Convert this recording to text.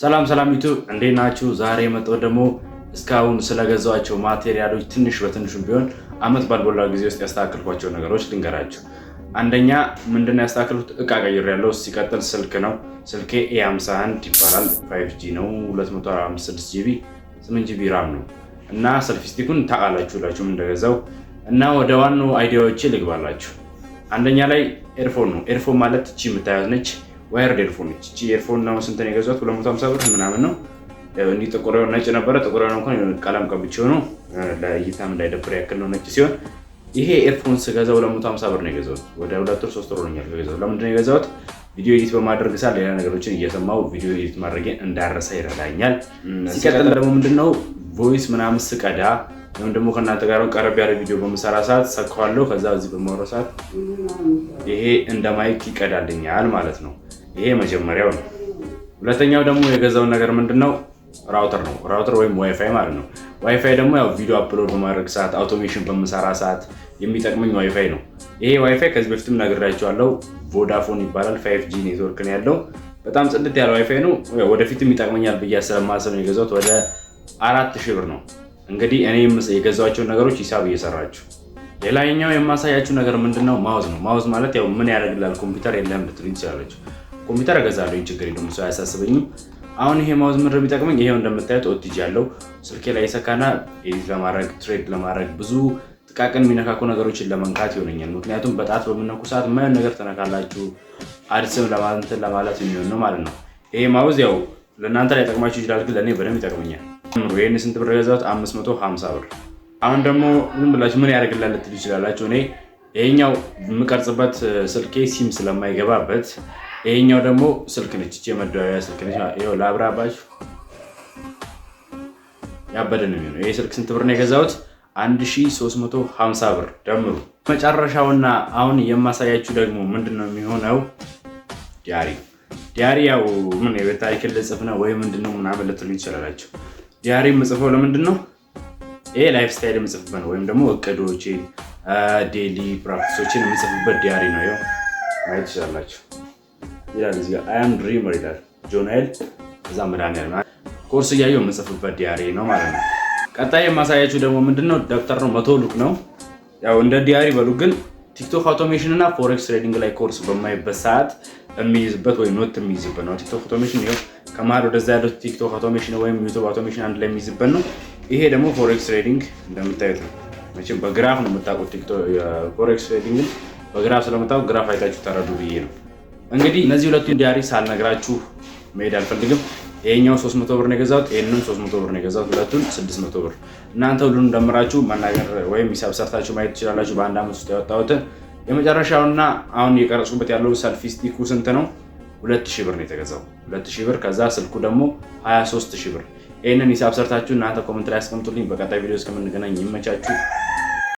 ሰላም ሰላም ዩቱብ፣ እንዴት ናችሁ? ዛሬ የመጣሁት ደግሞ እስካሁን ስለገዛኋቸው material ኦች ትንሽ በትንሹም ቢሆን አመት ባልሞላ ጊዜ ውስጥ ያስተካከልኳቸው ነገሮች ልንገራችሁ። አንደኛ ምንድነው ያስተካከልኩት? እቃ ቀይሬያለሁ። ሲቀጥል ስልክ ነው። ስልኬ A51 ይባላል። 5G ነው። 256 GB፣ 8 GB RAM ነው እና selfie stick ኡን ታውቃላችሁ ሁላችሁም እንደገዛው። እና ወደ ዋናው idea ዎቼ ልግባላችሁ። አንደኛ ላይ earphone ነው። Earphone ማለት እቺ የምታያት ነች። Wired earphone ነች። እቺ earphone ነው። ስንት ነው የገዛሁት? 250 ብር ምናምን ነው። እንዲህ ጥቁር የሆነ ነጭ ነበረ። ጥቁር የሆነ እንኳን ቀለም ቀብቼው ነው፣ ለእይታም እንዳይደብር ያክል ነው ነጭ ሲሆን። ይሄ earphone ስገዛው 250 ብር ነው የገዛሁት። ወደ 2 ወር 3 ወር ሆኖኛል ከገዛሁት። ለምንድን ነው የገዛሁት? ቪዲዮ edit በማድረግ ሰዓት ሌላ ነገሮችን እየሰማሁ ቪዲዮ edit ማድረጌን እንዳረሳ ይረዳኛል። ሲቀጥል ደግሞ ምንድነው voice ምናምን ስቀዳ ወይም ደግሞ ከእናንተ ጋር ቀረብ ያለ ቪዲዮ በምሰራ ሰዓት ሰካዋለሁ። ከዛ እዚህ በማወራው ሰዓት ይሄ እንደ mic ይቀዳልኛል ማለት ነው። ይሄ መጀመሪያው ነው። ሁለተኛው ደግሞ የገዛሁት ነገር ምንድነው? Router ነው። Router ወይም ዋይፋይ ማለት ነው። ዋይፋይ ደግሞ ያው ቪዲዮ upload በማድረግ ሰዓት፣ automation በምሰራ ሰዓት የሚጠቅመኝ ዋይፋይ ነው። ይሄ ዋይፋይ ከዚህ በፊትም ነግሬያችኋለሁ። ቮዳፎን ይባላል። 5G network ነው ያለው። በጣም ጽድት ያለ ዋይፋይ ነው። ወደፊትም ይጠቅመኛል ብዬ ስለማስብ ነው የገዛሁት። ወደ 4000 ብር ነው። እንግዲህ እኔ የገዛኋቸውን ነገሮች ሂሳብ እየሰራችሁ። ሌላኛው የማሳያችሁ ነገር ምንድነው? Mouse ነው። Mouse ማለት ያው ምን ያደርግልሃል፣ ኮምፒውተር የለህም ልትሉኝ ትችላላችሁ። ኮምፒውተር እገዛለሁ፣ ችግር የለውም፣ እሱ አያሳስበኝም። አሁን ይሄ mouse ምንድን ነው የሚጠቅመኝ? ይሄው እንደምታዩት OTG ያለው ስልኬ ላይ ሰካና edit ለማድረግ፣ trade ለማድረግ፣ ብዙ ጥቃቅን የሚነካኩ ነገሮችን ለመንካት ይሆነኛል። ምክንያቱም በጣት በምነኩ ሰዓት የማይሆን ነገር ተነካላችሁ፣ አድስም ለማንትን ለማለት የሚሆን ነው ማለት ነው። ይሄ mouse ያው ለእናንተ ላይ ጠቅማችሁ ይችላል፣ ግን ለእኔ በደንብ ይጠቅመኛል። ይህን ስንት ብር ገዛሁት? 550 ብር። አሁን ደግሞ ዝም ብላችሁ ምን ያደርግላል ልትሉ ይችላላችሁ። እኔ ይሄኛው የምቀርጽበት ስልኬ ሲም ስለማይገባበት ይሄኛው ደግሞ ስልክ ነች። እቺ የመደወያ ስልክ ነች። ይኸው ላብራባችሁ፣ ያበደ ነው የሚሆነው። ይሄ ስልክ ስንት ብር ነው የገዛሁት? 1350 ብር ደምሩ። መጨረሻውና አሁን የማሳያችሁ ደግሞ ምንድን ነው የሚሆነው? Diary። Diary ያው ምን የቤት ታሪክን ልጽፍ ነው ወይ ምንድን ነው ምናምን ልትሉ ይችላላችሁ። Diary የምጽፈው ለምንድን ነው? ይሄ lifestyle የምጽፍበት ነው፣ ወይም ደግሞ እቅዶችን፣ daily practice ኦችን የምጽፍበት diary ነው። ይኸው ማየት ትችላላችሁ። ይላል እዚህ ጋር "I am dreamer" ይላል ጆናይል፣ እዛ መድኃኒዓለም ኮርስ እያየሁ የምጽፍበት diary ነው ማለት ነው። ቀጣይ የማሳያችሁ ደግሞ ምንድነው? ደብተር ነው። 100 ሉክ ነው። ያው እንደ diary በሉ፣ ግን ቲክቶክ automation እና forex trading ላይ ኮርስ በማይበት ሰዓት የሚይዝበት ወይ note የሚይዝበት ነው። ቲክቶክ automation ይኸው ከመሀል ወደዛ ያለው ቲክቶክ automation ወይም ዩቱብ automation አንድ ላይ የሚይዝበት ነው። ይሄ ደግሞ forex trading እንደምታዩት ነው። መቼም በ graph ነው የምታውቁት። ቲክቶክ forex trading ን በ graph ስለምታውቁ graph አይታችሁ ተረዱ ብዬ ነው። እንግዲህ እነዚህ ሁለቱን diary ሳልነግራችሁ መሄድ አልፈልግም። ይሄኛው 300 ብር ነው የገዛሁት፣ ይሄንንም 300 ብር ነው የገዛሁት። ሁለቱን 600 ብር። እናንተ ሁሉንም ደምራችሁ መናገር ወይም ሂሳብ ሰርታችሁ ማየት ትችላላችሁ። በአንድ ዓመት ውስጥ ያወጣሁትን። የመጨረሻውና አሁን እየቀረጽኩበት ያለው selfie stick ኡ ስንት ነው? 2000 ብር ነው የተገዛው። 2000 ብር። ከዛ ስልኩ ደግሞ 23 ሺህ ብር። ይህንን ሂሳብ ሰርታችሁ እናንተ comment ላይ አስቀምጡልኝ። በቀጣይ ቪዲዮ እስከምንገናኝ ይመቻችሁ።